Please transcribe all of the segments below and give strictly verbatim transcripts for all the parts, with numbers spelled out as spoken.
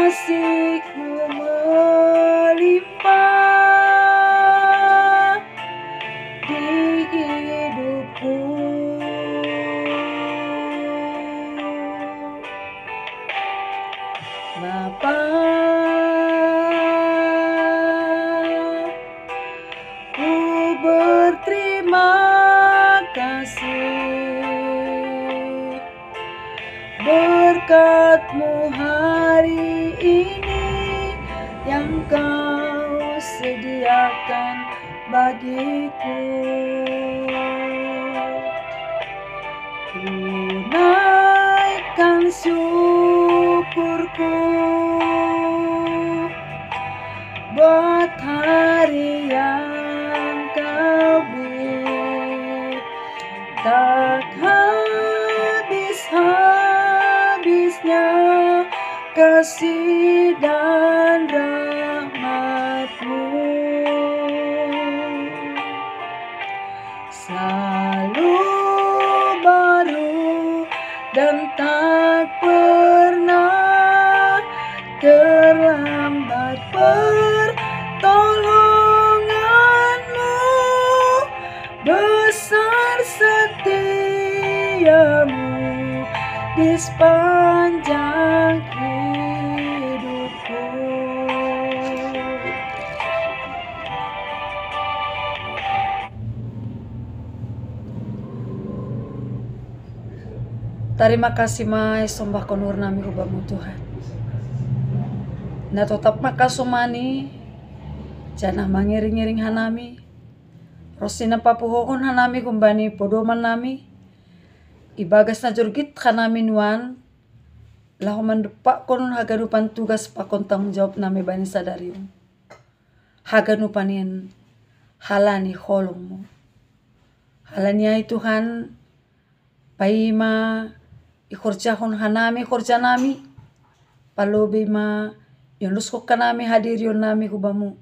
Kasih-Mu melimpah di hidupku. Bapa, ku berterima kasih berkat-Mu hari ini yang Kau sediakan bagiku. Ku naikkan syukurku buat hari yang Kau beri. Tak habis-habisnya kasih dan rahmat-Mu, selalu baru dan tak pernah terlambat pertolongan-Mu, besar setia-Mu di sepanjang hidupku. Tarima kasih ma i sombahkon uhur nami hu Bamu Tuhan. Na totap ma kasomani, janah mangiring-iring hanami, ronsi na papuhohon hanami humbani podoman nami, ibagas na jorgit hanami nuan, laho mandompakkon haganupan tugas pakon tanggung jawab nami bani sadari on. Haganupan in halani holong-Mu. Halani ai Tuhan, paima ihorjahon hanami horja nami, parlobei ma iondoskon hanami hadirion nami hu Bamu.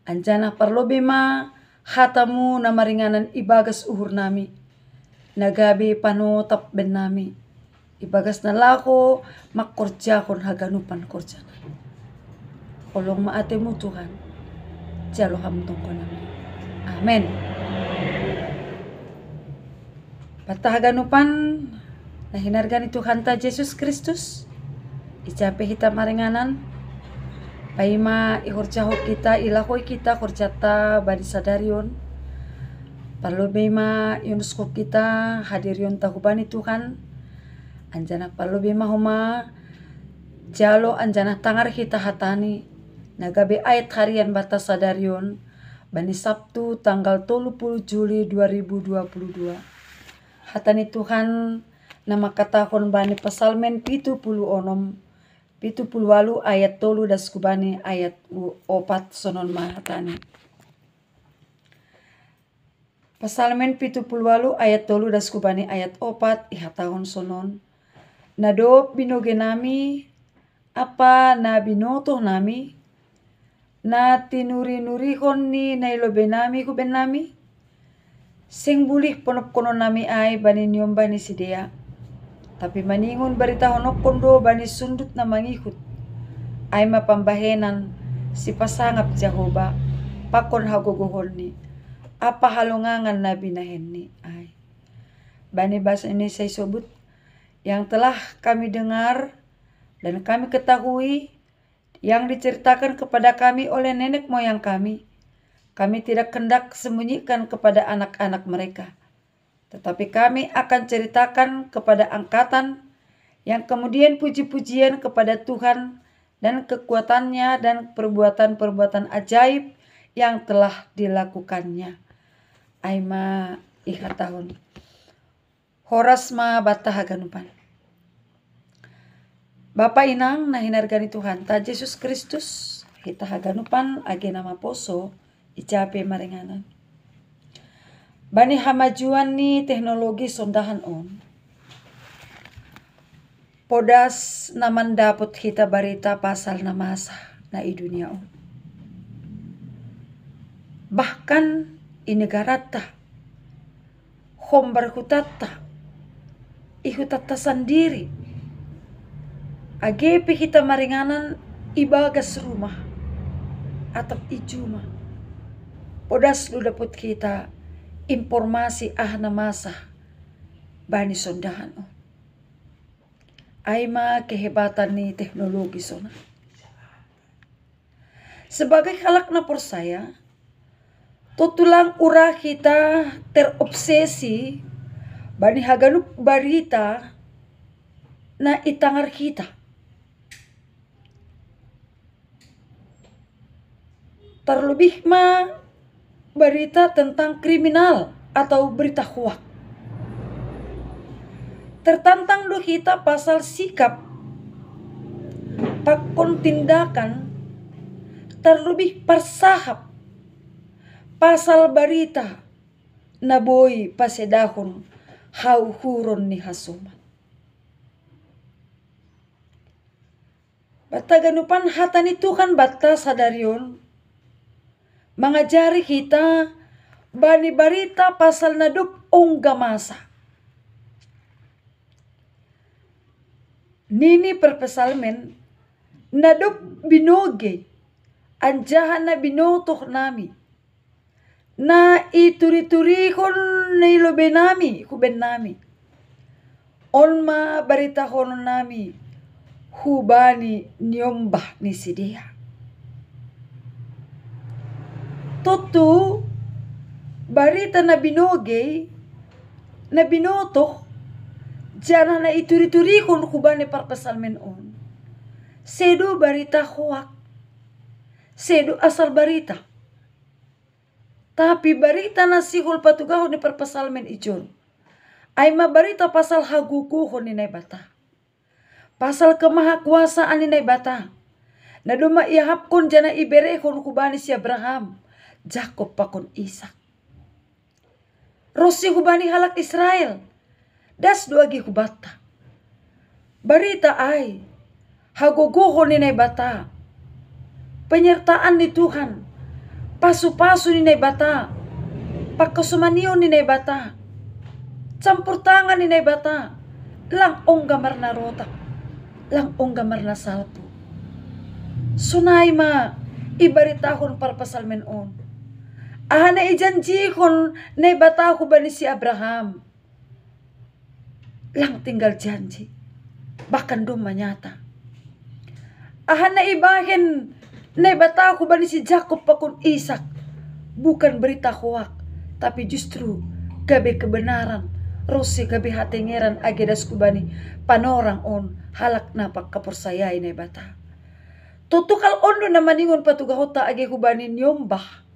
Anjaha parlobei ma hata-Mu na maringanan ibagas uhur nami, na gabe panotap bahen nami, ibagas na laho mangkorjahon haganupan horja nami. Holong ma atei-Mu Tuhan, jalo hamtongkonanmi. Amen. Banta haganupan na hinarga ni Tuhanta Jesus Kristus, ija pe hita maringanan, paima ihorjahon hita, ilahoi hita horjanta bani sadari on, parlobei ma iondoskon hita hadirionta hubani Tuhan, anjaha parlobei ma homa jalo anjaha tangar hita hata-Ni, na gabe ayat harian banta sadari on, bani Sabtu tanggal tolu puluh Juli dua ribu dua puluh dua. Hata ni Tuhan na mangkatahon bani Psalmen pitu puluh onom, pitu puluh ualuh ayat tolu das hubani ayat u-, opat, sonon ma hata-Ni. Psalmen pitu puluh ualuh ayat tolu das hubani ayat opat ihatahon sonon: Na dob binoge nami, ampa na binotoh nami, na tinuri-nurihon ni na i lobei nami hu bennami, seng bulih ponopkonon nami ai bani niombah ni sidea, tapi maningon baritahononkon do bani sundut na mangihut, ai ma pambahenan sipasangap Jahowa pakon hagogohon-Ni, ampa halongangan na binahen-Ni ai. Bani bahasa Indonesia isobut, yang telah kami dengar dan kami ketahui, yang diceritakan kepada kami oleh nenek moyang kami, kami tidak hendak sembunyikan kepada anak-anak mereka. Tetapi kami akan ceritakan kepada angkatan yang kemudian puji-pujian kepada Tuhan dan kekuatan-Nya dan perbuatan-perbuatan ajaib yang telah dilakukan-Nya. Ai ma ihatahon. Horas ma banta haganupan. Bapa inang na hinarga ni Tuhanta Jesus Kristus, hita haganupan age na maposo, ija pe maringanan. Bani hamajuan ni teknologi sondahan on, podas na mandapot hita barita pasal na masa na i dunia on. Bahkan i negaranta, hombar hutanta, i hutanta sandiri, Age pe hita maringanan i bagas rumah atap i juma, podas do dapot hita informasi aha na masa bani sondahan on. Ai ma kehebatan ni teknologi sona. Sebagai halak na porsaya, tontu lang ura hita terobsesi bani haganup barita na i tangar hita. Tarlobih ma barita tentang kriminal atau berita hoak. Tertantang do hita pasal sikap pakon tindakan, tarlobih parsahap pasal barita na boi pasedahon hauhuron ni hasoman. Banta haganupan, hata ni Tuhan banta sadari on mangajari hita bani barita pasal na dob ongga masa. Nini parpsalmen, na dob binogei anjaha na binotoh nami, na ituriturihon ni lobei nami hu bennami, on ma baritahononnami hubani niombah ni sidea. Tontu barita na binogei, na binotoh, janah na ituriturihon hubani parpsalmen on, sedo barita hoak, sedo asal barita. Tapi barita na sihol patugahon ni parpsalmen i jolo, ai ma barita pasal hagogohon ni Naibata, pasal kemahakuasaan ni Naibata, na domma iahapkon janah iberehon hubani si Abraham, Jakob pakon Isak, ronsi hubani halak Israel. Das do age hubanta. Barita ai, hagogohon ni Naibata, penyertaan ni Tuhan, pasupasu ni Naibata, pangkasomanion ni Naibata, campur tangan ni Naibata, lang ongga marnarotap, lang ongga marnasalpu. Sonai ma ibaritahon parpsalmen on. Aha na ijanjihon Naibata hubani si Abraham, lang tinggal janji, bahkan domma nyata. Aha na ibahen Naibata hubani si Jakob pakon Isak, bukan berita hoak, tapi justru gabe kebenaran, ronsi gabe hatengeran age das hubani panorang on halak na pangkaporsayai Naibata. Tontu hal on do na maningon patugahonta age hubani niombah,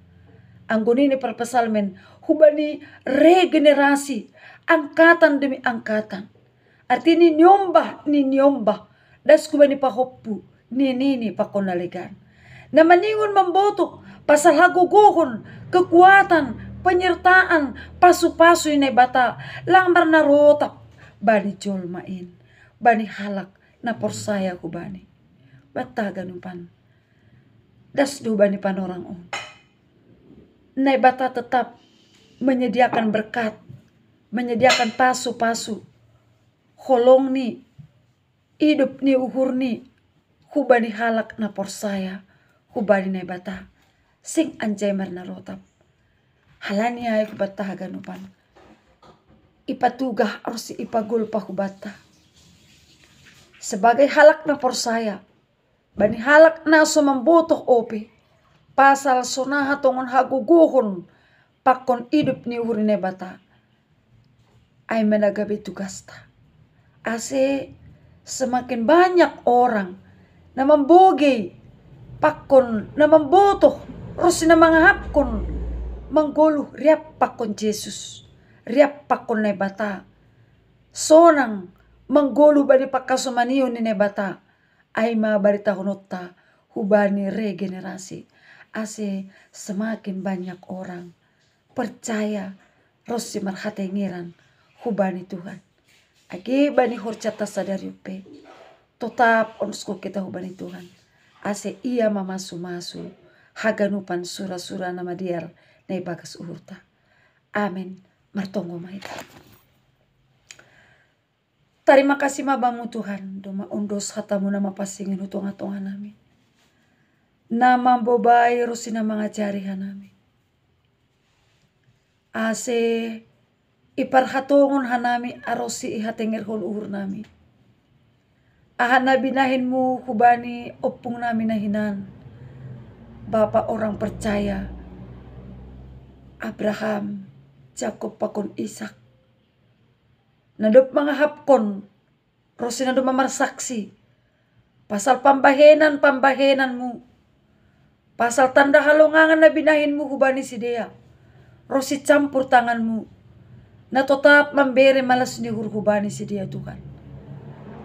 anggo nini parpsalmen, hubani regenerasi, angkatan demi angkatan. Arti ni niombah, ni niombah, das hubani pahompu, ni nini pakon na legan. Na maningon mambotoh pasal hagogohon, kekuatan, penyertaan, pasupasu ni Naibata, lang marnarotap bani jolma in, bani halak na porsaya hubani. Banta haganupan, das do bani panorang on. Naibata tetap menyediakan berkat, menyediakan pasupasu, holong ni, idop ni uhur ni, hubani halak na porsaya hubani Naibata, seng anjai marnarotap. Halani ai hubanta haganupan, ipatugah ronsi ipagolpa hubanta sebagai halak na porsaya, bani halak na so mambotoh ope, pasal sonaha tongon hagogohon pakon idop ni uhur ni Naibata, ai ma na gabe tugasta, ase semakin banyak orang na mambogei pakon, na mambotoh ronsi na mangahapkon, manggoluh riap pakon Jesus, riap pakon Naibata, sonang manggoluh bani pangkasomanion ni Naibata. Ai ma baritahononta hubani regenerasi, ase semakin banyak orang percaya ronsi marhatengeran hubani Tuhan. Age bani horjanta sadari on pe, totap onuskon hita hubani Tuhan, ase Ia mamasumasu haganupan surasura na madear na ibagas uhurta. Amen. Martonggo ma hita. Tarima kasi ma bamu Tuhan, doma ondos hatamu na mapasingi hu tonga-tonga nami, na mambobai ro si na mangajari hanami. Ase iparhatongon hanami ro si ihatengerhon uhur nami. Aha na binahenmu hubani ompung nami na hinan, bapa orang percaya, Abraham, Jakob pakon Isak. Na dob mangahapkon, ro si na dob mamarsaksi pasal pambahenan-pambahenanmu, pasal tanda halongangan na binahenmu hubani sidea, ro si campur tanganmu, na totap mambere malas ni uhur hubani sidea Tuhan.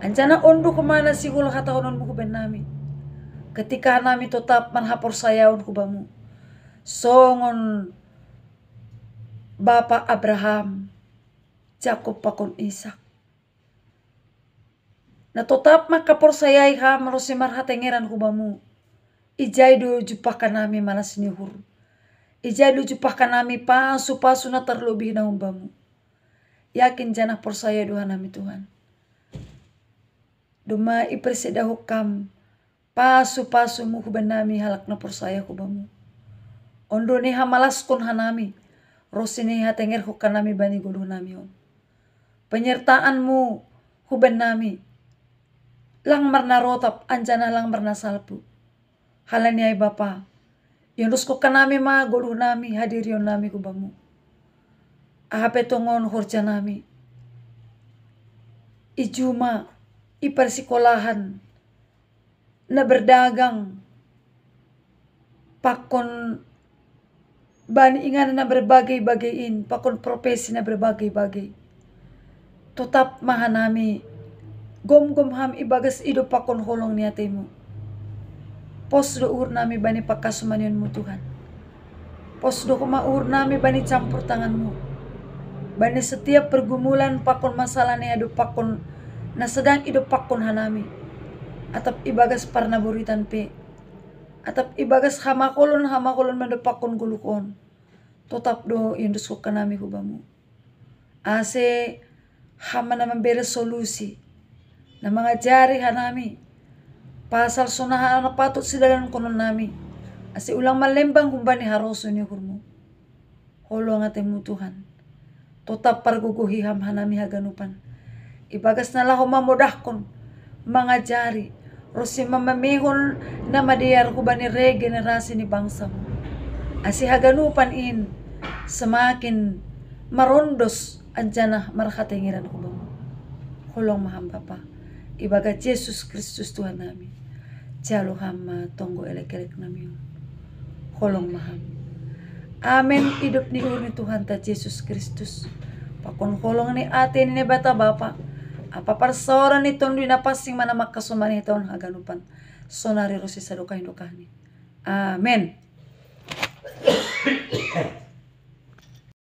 Anjaha ondo homa na sihol hatahononmu huban nami, ketika nami totap marhaporsayaon hu bamu, songon bapa Abraham, Jakob pakon Isak, na totap mangkaporsayai ham ro si marhatengeran hu bamu. Ijai do jumpahkan nami malas ni uhur? Ijai do jumpahkan nami pasu-pasu na tarlobih na hum bamu? Yakin janah porsaya do hanami Tuhan. Doma iparsedahon kam pasu-pasumu huban nami halak na porsaya hu bamu. Ondo ni hamalaskon hanami, ro si ni hatengerhon hanami bani goluh nami on. Penyertaanmu huban nami, lang marnarotap anjaha lang marnasalpu. Halani ai Bapa, iondoskon hanami ma goluh nami, hadirion nami hu bamu. Aha pe tongon horja nami, i juma, i parsikolahan, na berdagang, pakon bani inganan na berbagei-bagei in, pakon profesi na berbagei-bagei. Totap ma hanami gomgom ham ibagas idop pakon holong ni ateimu. Pos do uhur nami bani pangkasumanionmu Tuhan. Pos do homa uhur nami bani campur tanganmu, bani setiap pergumulan pakon masalah na idop pakon, na sedang idop pakon hanami, atap ibagas parnaboritan pe, atap ibagas hamaholon-hamaholon na idop pakon goluh on. Totap do iondoskon hanami hu bamu. Ase ham ma na mambere solusi, na mangajari hanami pasal sonaha na patut sidalankonon nami, ase ulang malembang humbani harosuh ni uhurmu. Holong ateimu Tuhan. Totap pargogohi ham hanami haganupan, ibagas na laho mamodahkon, mangajari, ro si mamamehon na madear hubani regenerasi ni bangsamu, ase haganupan in semakin marondos anjaha marhatengeran hu bamu. Holong ma ham Bapa, ibagas Jesus Kristus Tuhan nami. Jalo ham ma tonggo elek-elek nami on. Holong ma ham. Amen. Idop ni uhur ni Tuhanta Jesus Kristus, pakon holong ni atei ni Naibata Bapa, ampa parsaoran ni Tondi Napansing ma na mangkasomani hita on haganupan, sonari ro si sadokah ni dokahni. Amen.